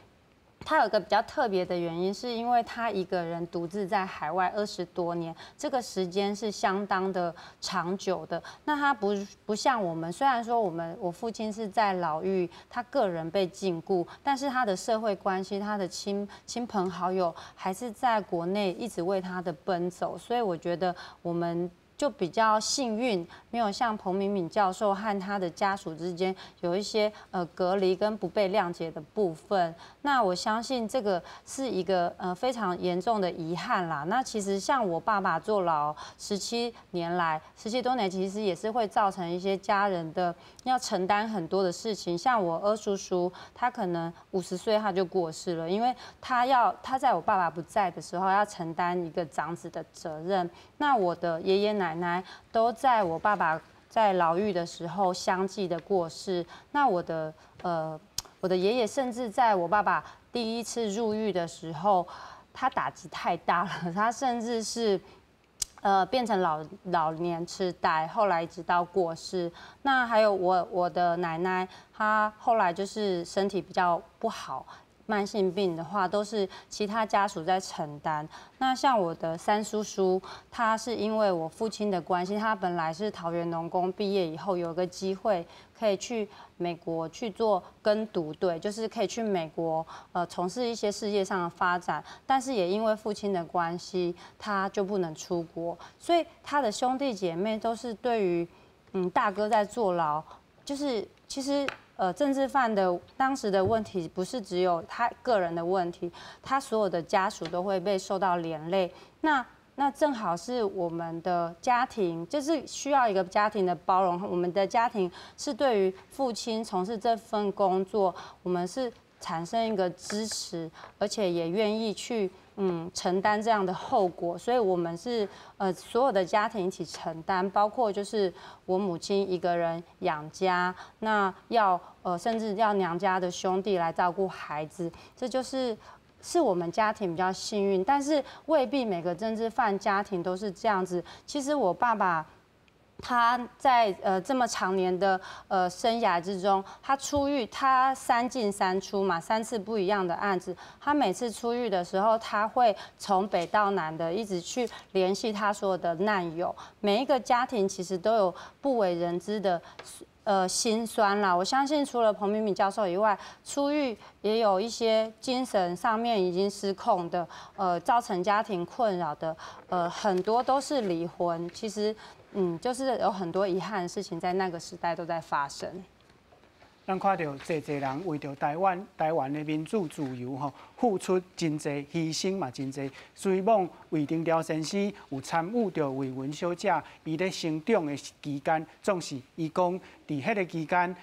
他有个比较特别的原因，是因为他一个人独自在海外20多年，这个时间是相当的长久的。那他不像我们，虽然说我父亲是在牢狱，他个人被禁锢，但是他的社会关系、他的亲朋好友还是在国内一直为他的奔走，所以我觉得我们就比较幸运，没有像彭明敏教授和他的家属之间有一些隔离跟不被谅解的部分。那我相信这个是一个非常严重的遗憾啦。那其实像我爸爸坐牢17年来，17多年，其实也是会造成一些家人的要承担很多的事情。像我二叔叔，他可能50岁他就过世了，因为他在我爸爸不在的时候要承担一个长子的责任。那我的爷爷奶奶都在我爸爸在牢狱的时候相继的过世。那我的爷爷甚至在我爸爸第一次入狱的时候，他打击太大了，他甚至是变成老年痴呆，后来直到过世。那还有我的奶奶，她后来就是身体比较不好。慢性病的话，都是其他家属在承担。那像我的三叔叔，他是因为我父亲的关系，他本来是桃园农工毕业以后，有个机会可以去美国去做跟读，对，就是可以去美国从事一些事业上的发展。但是也因为父亲的关系，他就不能出国，所以他的兄弟姐妹都是对于大哥在坐牢，就是其实。政治犯的当时的问题不是只有他个人的问题，他所有的家属都会被受到连累。那正好是我们的家庭，就是需要一个家庭的包容。我们的家庭是对于父亲从事这份工作，我们是产生一个支持，而且也愿意去承担这样的后果，所以我们是所有的家庭一起承担，包括就是我母亲一个人养家，那要甚至要娘家的兄弟来照顾孩子，这就是我们家庭比较幸运，但是未必每个政治犯家庭都是这样子。其实我爸爸他在这么长年的生涯之中，他出狱，他三进三出嘛，三次不一样的案子。他每次出狱的时候，他会从北到南的一直去联系他所有的难友。每一个家庭其实都有不为人知的心酸啦。我相信除了彭明敏教授以外，出狱也有一些精神上面已经失控的，造成家庭困扰的，很多都是离婚。其实，就是有很多遗憾的事情在那个时代都在发生。咱看著濟濟人為著台灣的民主自由吼，付出真濟，犧牲嘛真濟。雖罔魏廷朝先生有參與著魏文小姐伊咧成長的期間，總是伊講佇彼个期間，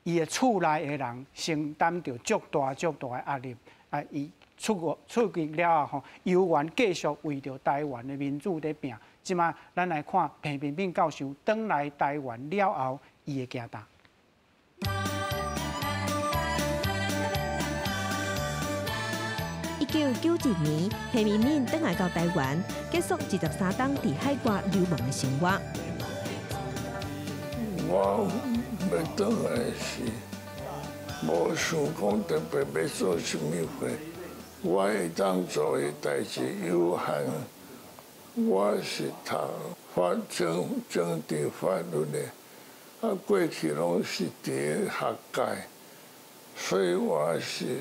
伊的厝內的人承擔著足大足大的壓力。啊，伊出國出獄了後吼，猶原繼續為著台灣的民主咧拚。這馬咱來看彭明敏教授轉來台灣了後，伊的行動。1992年，彭明敏轉來到台灣，結束23冬佇海外流亡的生活。我欲轉來時，無想講特別欲做啥物貨，我會當做的代誌有限，我是讀法政政治法律的，啊，過去攏是佇學界，所以我是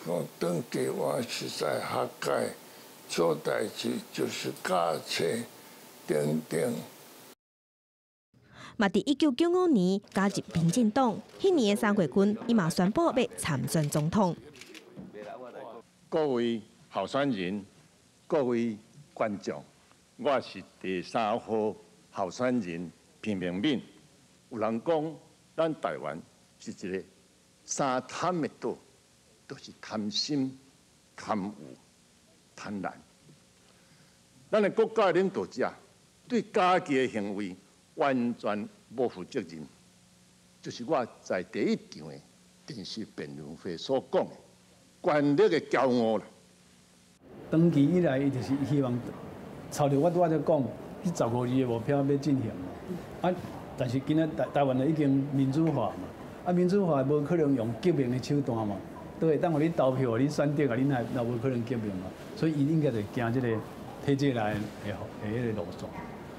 講，長期我是在學界做代誌，就是教冊等等。嘛，佇1995年加入民進黨，彼年的3月份，伊嘛宣布欲參選總統。各位候選人，各位觀眾，我是第3號候選人彭明敏。有人講，咱台灣是一個三貪的島，就是貪心、貪欲、貪婪。咱的國家領導者對家己的行為完全無負責任，就是我在第一場的電視辯論會所講的權力的驕傲啦。長期以來，伊就是希望朝著我拄仔就講，彼15字的目標欲進行嘛。啊，但是今仔台灣已經民主化嘛，啊民主化無可能用革命的手段嘛，都會當予你投票、你選擇啊，恁還也無可能革命嘛。所以伊應該就行這個體制內的彼個路線。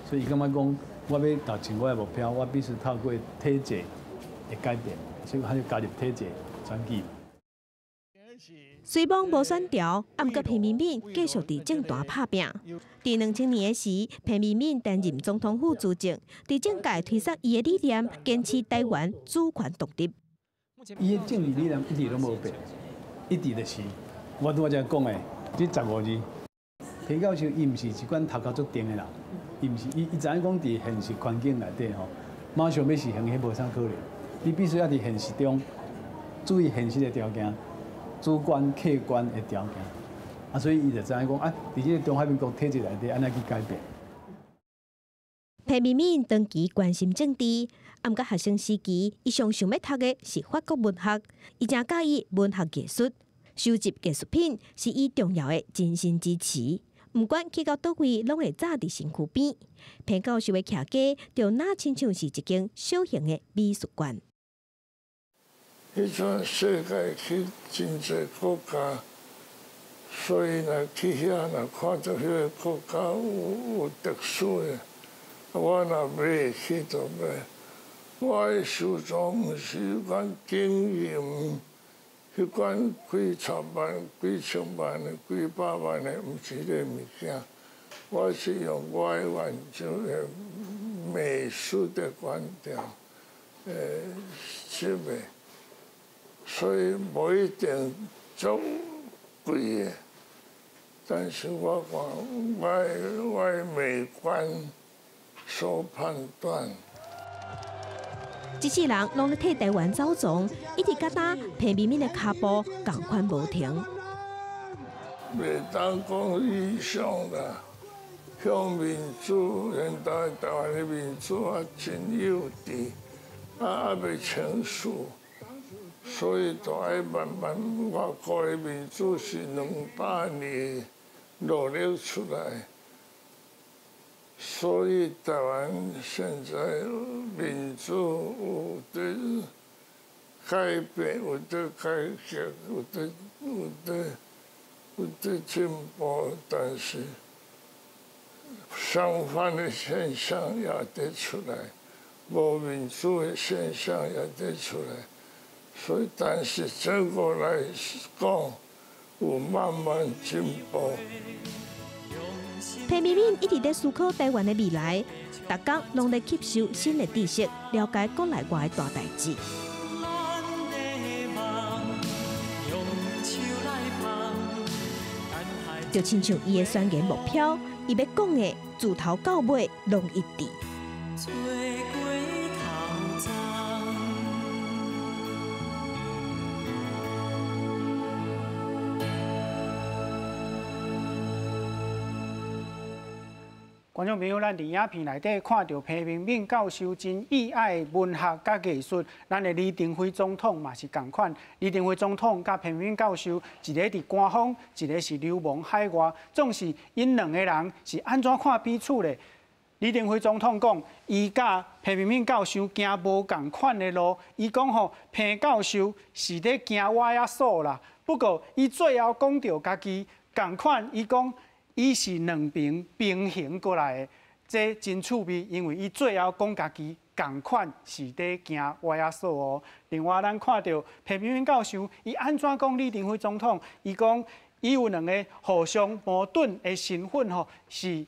所以伊感覺講，我欲達成我的目標，我必須透過體制的改變，所以他就加入體制選舉。雖罔無選著，啊，毋過彭明敏繼續佇政壇拍拚。佇2000年的時，彭明敏擔任總統府主席，佇政界推捒伊的理念，堅持台灣主權獨立。伊的政治理念一直攏無變，一直就是我拄仔講的這15字。彭教授伊毋是一款頭殼足定的人，伊毋是伊知影講佇現實環境內底吼，馬上欲實行彼無啥可能。你必須要佇現實中注意現實的條件。主觀、客觀的條件，啊，所以伊就知影講啊，佇這個中華民國體制內底，按怎去改變。彭明敏長期關心政治，啊，毋過學生時期，伊上想欲讀的是法國文學，伊誠佮意文學藝術，收集藝術品是伊重要的精神支持。毋管去到佗位，攏會紮佇身軀邊。彭教授的徛家，就若親像是一間小型的美術館。彼陣世界去真濟國家，所以若去遐若看著彼個國家有特殊的，我若買去就買。我的收藏毋是彼款經營，彼款幾十萬、幾千萬的、幾百萬的，毋是彼個物件。我是用我的研究的美術的觀點，這個。所以無一定足貴的，但是我看我的美觀所判斷。這世人攏咧替台灣走傱，一直佮今彭明敏的跤步仝款無停。袂當講理想啦，向民主，現在台灣的民主啊真幼稚，啊猶未成熟。所以就愛慢慢，外國的民主是200年努力出來，所以台灣現在民主有佇改變，有佇改革，有佇進步，但是相反的現象也佇出來，無民主的現象也佇出來。所以，但是這個來講，有慢慢進步。彭明敏一直咧思考台灣的未來，逐工攏咧吸收新的知識，了解國內外的大代誌。就親像伊的宣言目標，伊欲講的自頭到尾攏一致。觀眾朋友，咱佇影片內底看著彭明敏教授真意愛文學佮藝術，咱的李登輝總統嘛是仝款。李登輝總統佮彭明敏教授，一个佇官方，一个是流亡海外，總是𪜶兩个人是按怎看彼此咧？李登輝總統講，伊佮彭明敏教授行無仝款的路，伊講吼，彭教授是咧行歪仔索啦。不過，伊最後講著家己仝款，伊講。伊是兩邊平衡過來的，這真趣味，因為伊最後講家己仝款是咧行歪仔索哦。另外，咱看著彭明敏教授，伊按怎講李登輝總統？伊講伊有兩个互相矛盾的身份吼，是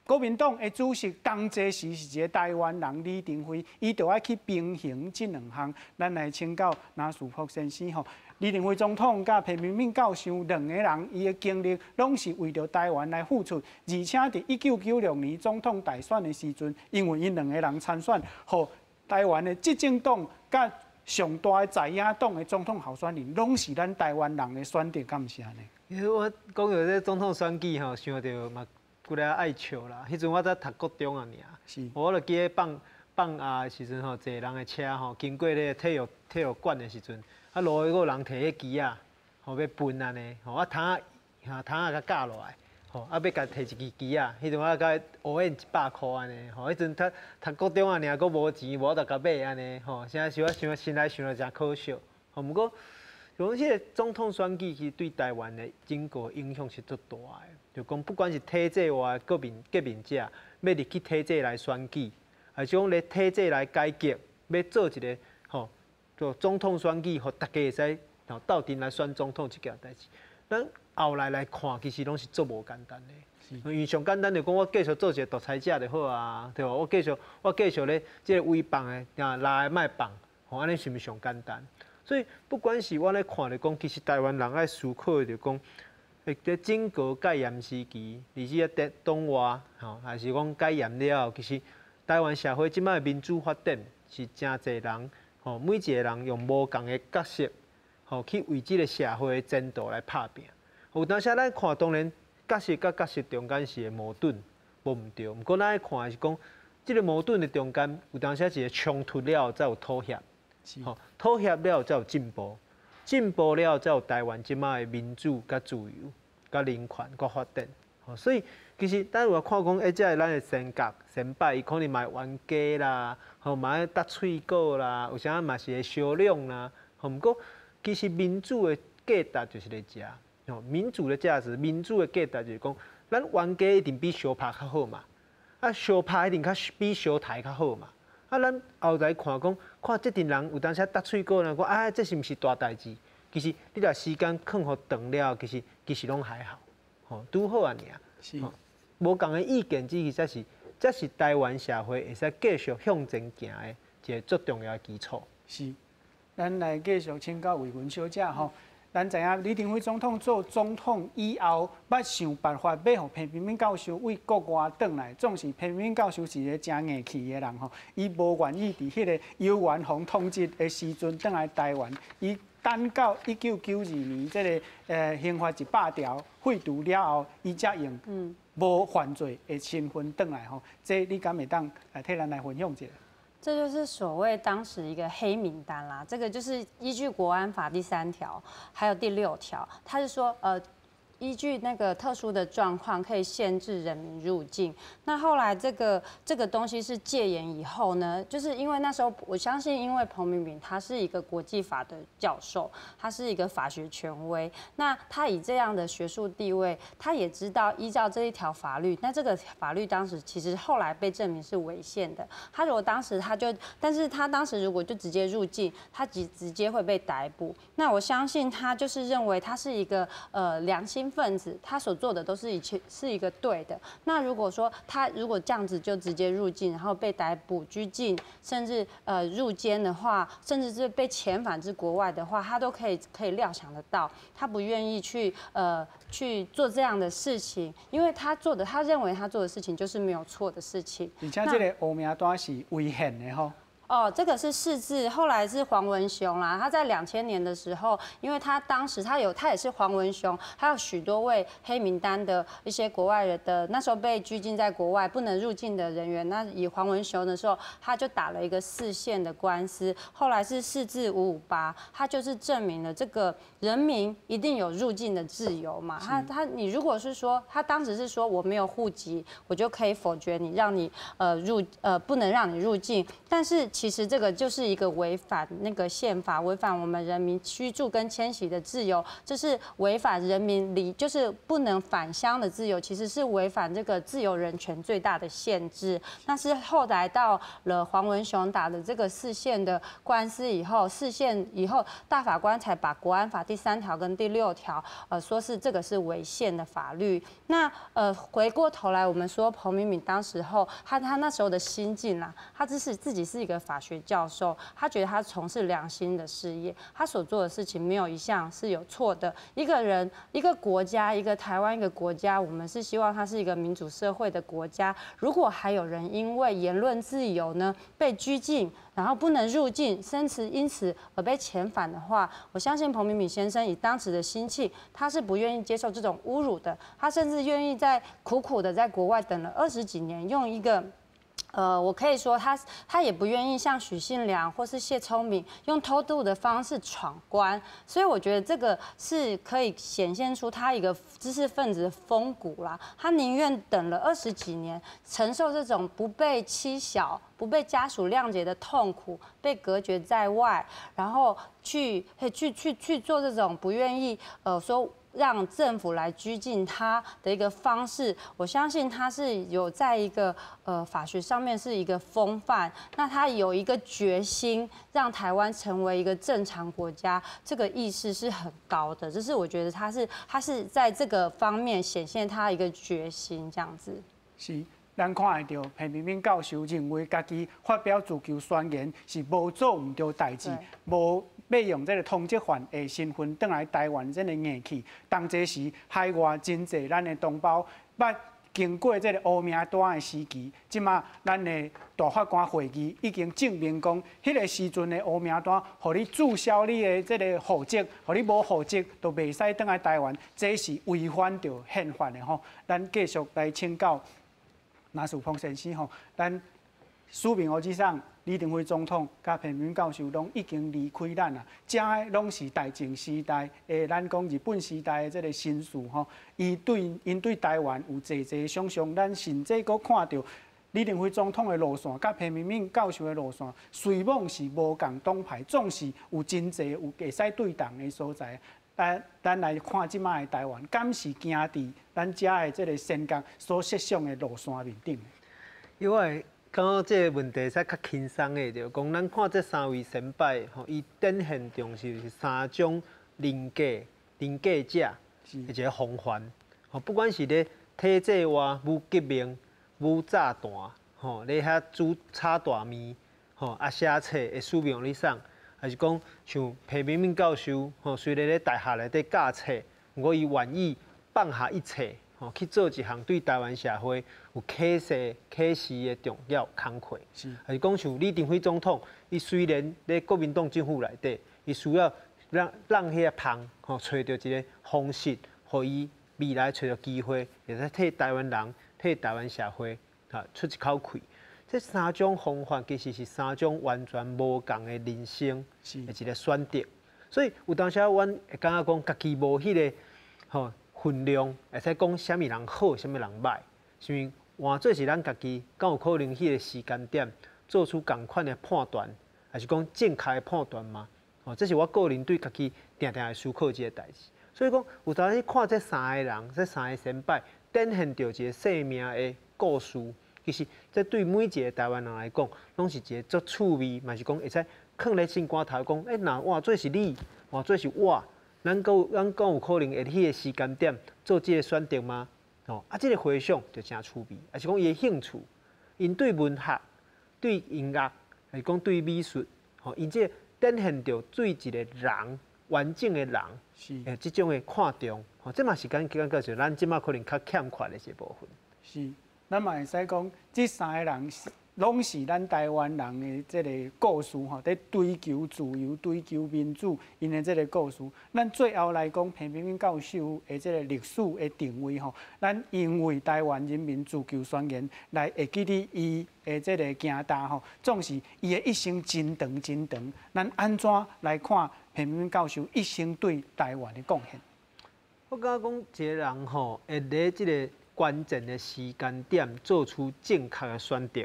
國民黨的主席，當這時是一个台灣人李登輝，伊就愛去平衡這兩項。咱來請教林樹福先生吼。李登輝總統佮彭明敏教授兩个人，伊的經歷攏是為著台灣來付出，而且佇1996年總統大選的時陣，因為𪜶兩个人參選，予台灣的執政黨佮上大的在野黨的總統候選人，攏是咱台灣人的選擇，敢毋是按呢？我講著這總統選舉吼，想著嘛，幾仔愛笑啦。彼陣我才讀國中啊爾，我就記得放放學的時陣吼，坐人的車吼，經過咧體育館的時陣。啊，路邊閣有人提彼旗仔，吼欲歕按呢，吼啊窗仔，窗仔共鉸落來，吼啊欲共提一支旗仔，彼陣我共烏演100箍按呢，吼彼陣讀讀國中啊爾，閣無錢，無法度共買按呢，吼，現在想我想心內想著誠可笑，吼毋過，就講這个總統選舉其實對台灣的整個影響是足大的，就講不管是體制外革命者欲入去體制內選舉，還是講咧體制內改革，欲做一个吼。做總統選舉，予大家會使吼鬥陣來選總統這件代誌，咱後來來看，其實攏是足無簡單的。因為上簡單就講，我繼續做一个獨裁者就好啊，對無？我繼續咧，這个違放的，啊，拉的莫放，吼，按呢是毋是上簡單？所以不管是我咧看著講，其實台灣人愛思考的就講，佇整個戒嚴時期，而且佇黨外吼，還是講戒嚴了後，其實台灣社會這擺民主發展是誠濟人。吼，每一个人用無仝的角色，吼去為這个社會的前途來拍拚。有當時咱看，當然角色佮角色中間是會矛盾，無毋對。毋過咱愛看的是講，這个矛盾的中間有當時一个衝突了後，才有妥協。吼，妥協了後才有進步，進步了後才有台灣這擺的民主、佮自由、佮人權、佮發展。吼，所以其實咱有看講，這个咱的先覺先輩，伊可能嘛會冤家啦，吼嘛愛搭喙鼓啦，有啥嘛是會相兩啦。吼，毋過其實民主的價值就是咧遮，吼，民主的價值，民主的價值就是講，咱冤家一定比相拍較好嘛，啊相拍一定較比相刣較好嘛。啊，咱後來看講，看這陣人有當時搭喙鼓，人講啊，這是毋是大代誌？其實你若時間囥予長了，其實攏還好，吼，拄好按呢爾。是。無仝的意見，只是才是台灣社會會使繼續向前行的一個足重要的基礎。是，咱來繼續請教偉文小姐吼。咱知影李登輝總統做總統以後，捌想辦法欲予彭明敏教授對國外轉來，總是彭明敏教授是一个誠硬氣的人吼，伊無願意佇彼个猶原予統治的時陣轉來台灣，伊等到1992年這个刑法100條廢除了後，伊才用無犯罪的身份轉來吼。這你敢會當來替咱來分享一下？這就是所謂當時一個黑名單啦，這個就是依據國安法第三條，還有第六條，他是說依據那個特殊的狀況，可以限制人民入境。那後來這個東西是戒嚴以後呢，就是因為那時候我相信，因為彭明敏他是一個國際法的教授，他是一個法學權威，那他以這樣的學術地位，他也知道依照這一條法律，那這個法律當時其實後來被證明是違憲的。他如果當時他就，但是他當時如果就直接入境，他直接會被逮捕。那我相信他就是認為他是一個良心分子，他所做的都是一切是一個對的。那如果說他如果這樣子就直接入境，然後被逮捕、拘禁，甚至入監的話，甚至是被遣返至國外的話，他都可以料想得到，他不願意去做這樣的事情，因為他做的，他認為他做的事情就是沒有錯的事情。而且這个黑名單是違憲的吼。哦，這個是釋字，後來是黃文雄啦。他在2000年的時候，因為他當時他也是黃文雄，還有許多位黑名單的一些國外人的，那時候被拘禁在國外不能入境的人員。那以黃文雄的時候，他就打了一個釋憲的官司，後來是釋字558，他就是證明了這個人民一定有入境的自由嘛。他你如果是說他當時是說我沒有戶籍，我就可以否決你，讓你呃入呃不能讓你入境，但是。其实这个就是一个违反那个宪法，违反我们人民居住跟迁徙的自由，这是违反人民离就是不能返乡的自由，其实是违反这个自由人权最大的限制。那是后来到了黄文雄打的这个释宪的官司以后，释宪以后，大法官才把国安法第三条跟第六条，说是这个是违宪的法律。那回过头来，我们说彭明敏当时候他那时候的心境啦，他只是自己是一个法学教授，他觉得他从事良心的事业，他所做的事情没有一项是有错的。一个人、一个国家、一个台湾、一个国家，我们是希望它是一个民主社会的国家。如果还有人因为言论自由呢被拘禁，然后不能入境，甚至因此而被遣返的话，我相信彭明敏先生以当时的心气，他是不愿意接受这种侮辱的。他甚至愿意在苦苦的在国外等了20几年，用一个，我可以说他也不愿意像许信良或是谢聪敏用偷渡的方式闯关，所以我觉得这个是可以显现出他一个知识分子的风骨啦。他宁愿等了20几年，承受这种不被妻小、不被家属谅解的痛苦，被隔绝在外，然后去做这种不愿意说让政府来拘禁他的一个方式，我相信他是有在一个法学上面是一个风范，那他有一个决心让台湾成为一个正常国家，这个意识是很高的，这是我觉得他是在这个方面显现他一个决心这样子。是，咱看会著彭明敏教授认为家己发表自救宣言是無做毋著代誌，無欲用這个通緝犯的身份轉來台灣這个硬氣。當這時海外真濟咱的同胞捌經過這个烏名單的時期，這馬咱的大法官會議已經證明講，彼个時陣的烏名單，予你註銷你的這个戶籍，予你無戶籍就袂使轉來台灣，這是違反著憲法的吼。咱繼續來請教林樹峰先生吼，咱史明歐之上，李登輝總統佮彭明敏教授攏已經離開咱啊，這个攏是大正時代的，咱講日本時代的這个紳士吼，𪜶對台灣有濟濟想象，咱甚至閣看著李登輝總統的路線，佮彭明敏教授的路線，雖罔是無仝黨派，總是有真濟有會使對同的所在。咱來看這擺的台灣，敢是行佇咱遮的這个先覺所設想的路線面頂？因為感覺這個問題使較輕鬆的，就講咱看這三位先輩，吼，伊展現中是三種人格者的一个風範。吼，不管是咧體制外舞革命、舞炸彈，吼，咧遐煮炒大麵，吼，啊寫冊的史明你送，還是講像彭明敏教授，吼，雖然咧大學內底教冊，毋過伊願意放下一切。吼，去做一項對台灣社會有啟示的重要工課。還是講像李登輝總統，伊雖然咧國民黨政府內底，伊需要讓彼个芳，吼，揣著一个方式，予伊未來揣著機會，會使替台灣人、替台灣社會，哈出一口氣。這三種方法其實是三種完全無仝的人生的一个選擇。所以有當時阮會感覺講，家己無彼个吼分量，會使講啥物人好，啥物人䆀，是毋是換做是咱家己，敢有可能彼个時間點做出仝款的判斷，還是講正確的判斷嗎？吼，這是我個人對家己定定會思考這个代誌。所以講，有當時看這三个人，這三个先輩，展現著一个生命的故事。其實，這對每一个台灣人來講，攏是一個足趣味，嘛是講會使囥咧心肝頭講，欸，若換做是你，換做是我，咱閣有可能會彼个時間點做這个選擇嗎？吼，啊，這个回想就誠趣味，抑是講伊的興趣，𪜶對文學、對音樂，還是講對美術，吼，𪜶這個展現著對一个人完整的人，欸，這種的看重，吼，這嘛是咱感覺是咱這馬可能較欠缺的一個部分。是，咱嘛會使講，這三个人攏是咱台灣人的這个故事吼，佇追求自由、追求民主，𪜶的這个故事。咱最後來講，彭明敏教授的這个歷史的定位吼，咱因為台灣人民自救宣言來會記得伊的這个行動吼，總是伊的一生真長真長。咱按怎來看彭明敏教授一生對台灣的貢獻？我感覺講一个人吼，會佇這个關鍵的時間點做出正確的選擇。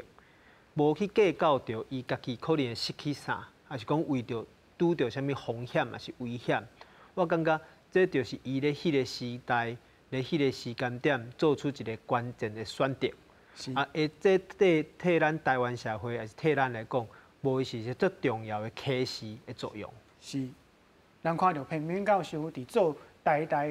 無去計較著伊家己可能會失去啥，抑是講為著拄著啥物風險，抑是危險。我感覺這就是伊咧彼个時代，咧彼个時間點做出一个關鍵的選擇。啊，會這對替咱台灣社會，抑是替咱來講，無疑是一個足重要的啟示的作用。是，咱看著彭明敏教授佇做台大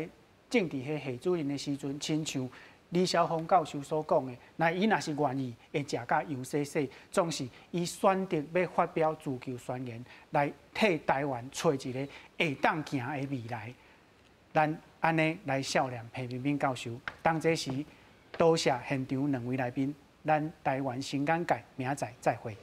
政治系系主任的時陣，親像李筱峰教授所講的，若伊若是願意會食甲油洗洗，總是伊選擇欲發表自救宣言，來替台灣揣一个會當行的未來。咱按呢來笑念彭明敏教授。當這時，多謝現場兩位來賓，咱台灣新眼界，明仔載再會。